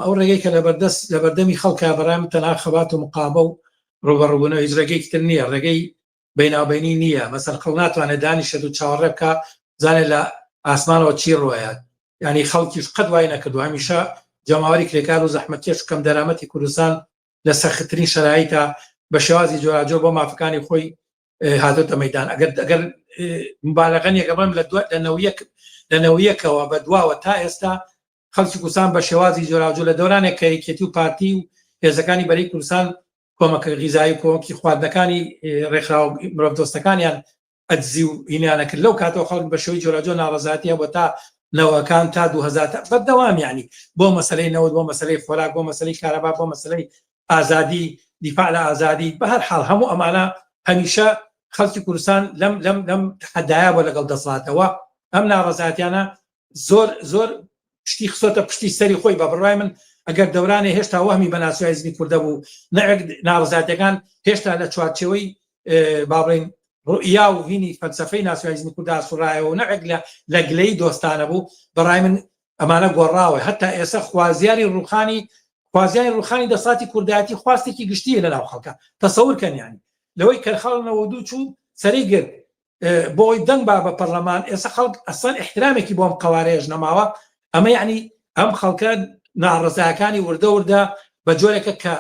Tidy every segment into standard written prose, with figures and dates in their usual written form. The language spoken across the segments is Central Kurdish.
ئەو ڕێگەی کە لەبەردەست لەبەردەمی خەڵکە بەڕای من تەنها خەبات و مقابە و ڕوبەڕوبوونەوە هیچ ڕێگەیەکی تر نییە، ڕێگەی بیناوبینی نییە. مەسەن خەڵک ناتوانێت دانیشێت و چاوەڕێ بکا بزانێت لە ئاسمانەوە چی ڕوەیات. یعنی خەڵکیش قەت وای نەکردو، هەمیشە جەماوەری کرێکار و زەحمەتکێش و کەم دەرامەتی کوردستان لە سەختترین شەرایتە بە شێوازی جۆراجۆر بۆ مافەکانی خۆی هاتۆتە مەدان. ئەگەر ئەگەر مبالغە نییە بڵێم لە دو لە نەویەک لە نەویەکەوە بە دواوە تا ئێستا خەڵکی کوردستان بە شێوازی جۆراوجۆر لە دەورانێک کە یەکێتی و پارتی و هێزەکانی بەرەی کوردستان کۆمەکە غیزایی و کۆمەکی خواردنەکانی ڕێکخراوە مرۆڤدۆستەکانیان ئەدزی و هینیانە کرد، لەو کاتەوە خەڵک بە شێوەی جۆراجۆر ناڕەزایەتی هەبووە تا نەوەکان تا 2000 تا بەردەوام، یعنی بۆ مەسەلەی نەوت، بۆ مەسەلەی خۆراک، بۆ مەسەلەی کارەبا، بۆ مەسەلەی ئازادی، دیفاع لە ئازادی، بە هەر حاڵ هەموو ئەمانە هەمیشە خەڵکی کوردستان لەم لەم لەم تەحەدایە بۆ لەگەڵ دەسەڵاتەوە. ئەم ناڕەزایەتیانە زۆر زۆر شتی خستۆتە پشتی سەری خۆی. بە بڕوای من ئەگەر دەورانێ هێشتا وەهمی بە ناسیۆنالیزمی کوردە بوو، نەک ناڕەزایەتیەکان هێشتا لە چوارچێوەی با بڵێین ڕوئیا و هینی فەلسەفەی ناسیۆنالیزمی کوردا سوڕایەوە و نەک لە لە گلەی دۆستانە بوو، بەڕای من ئەمانە گۆڕاوە. هەتا ئێستا خوازیاری ڕوخانی خوازیاری ڕوخانی دەسەڵاتی کوردایەتی خواستێکی گشتیە لە ناو خەڵکە. تەسەور کەن یانی لەوەی کە خەڵک 92 چوو سەری گرت بۆی دەنگ با بە پەرلەمان، ئێستا خەڵک ئەسڵەن ئیحترامێکی بۆ ئەم قەوارەیەش نەماوە. ئەمە یعنی ئەم خەڵکە ناڕەزایەکانی وردە وردە بە جۆرێکە کە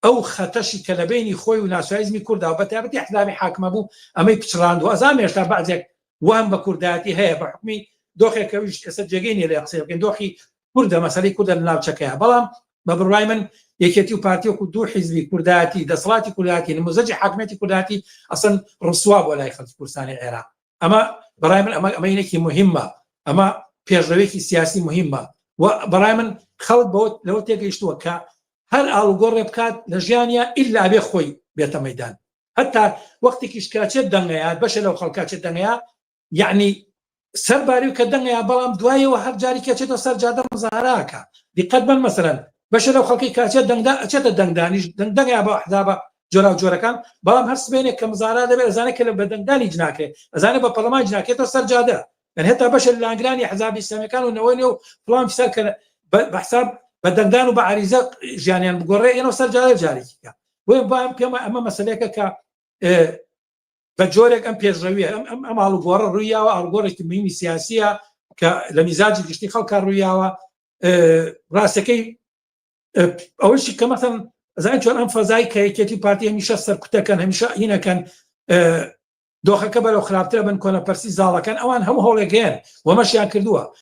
ئەو خەتەشی کە لە بینی خۆی و ناسیۆنالیزمی کوردا و بە تایبەتی ئەحزابی حاکمە بوو ئەمەی پچڕاندووە. ئەزانم هێشتا بەعزێک وەهم بە کوردایەتی هەیە بە حوکمی دۆخێک کە ئەویش ئێستا جێگەی نییە لێ قسەی بکەین، دۆخی کوردە، مەسەلەی کوردە لە ناوچەکەیە. بەڵام بە بڕوای من یەکێتی و پارتی وەکو دوو حیزبی کوردایەتی، دەسەڵاتی کوردایەتی، نموزەجی حاکمیەتی کوردایەتی ئەسڵەن ڕسوا بۆ لای خەڵکی کوردستانی عێراق. ئەمە بەڕای من ئەمە ئەمەینێکی مهمە، ئەمە پێشڕەوێکی سیاسی مهمە و بەڕای من خەڵک بەوە لەوە تێگەیشتووە کە هەر ئاڵوگۆڕێ بکات لە ژیانیا ئیلا بێ خۆی بێتە مەدان. هەتا وەختێکیش کاچێت دەنگەیە بەشێ لەو خەڵکاچێت دەنگەیە، یعنی سەرباری و کە دەنگەیە، بەڵام دوایەوە هەر جاری کەچێتە سەر جادە مزاهەرەکە. دیقەت بن مەسەلەن بەشێ لەو خەڵکی کاچێت دەنگدا ئەچێتە دەنگدانیش دەنگەیە بە ئەحزابە جۆراو جۆرەکان، بەڵام هەر سبێنێک کە مزارا دەبێت ئەزانێت کە بە دەنگدانی جناکرێ، ئەزانێت بە پەرلەمان جناکێتەوە سەر جادە. یعنی هەتا بەشێ لە لانگرانی حزابی ئیسلامیەکان و نەوەی نوێ و فڵان فسار کە بە حساب بە دەنگدان و بە عریزە ژیانیان بگۆڕێ ئێنەوە سەر جادە جارێکی کە. بۆیە پێم ئەمە مەسەلەیەکە کە بە جۆرێک ئەم پێشڕەویە ئەم ئەم ئەم ئاڵوگۆڕە ڕوویاوە، ئاڵوگۆڕێکی مهمی سیاسیە کە لە میزاجی گشتی خەڵکا ڕوویاوە. ڕاستەکەی ئەوەشی کە مەسەن زانین چۆن ئەم فەزای کە یەکێتی و پارتی هەمیشە سەرکوتەکەن، هەمیشە هینەکەن، دۆخەکە بەرەو خراپترە بن، کۆنەپەرسی زاڵەکەن، ئەوان هەموو هەوڵێک هەیەن وەمەشیان کردووە.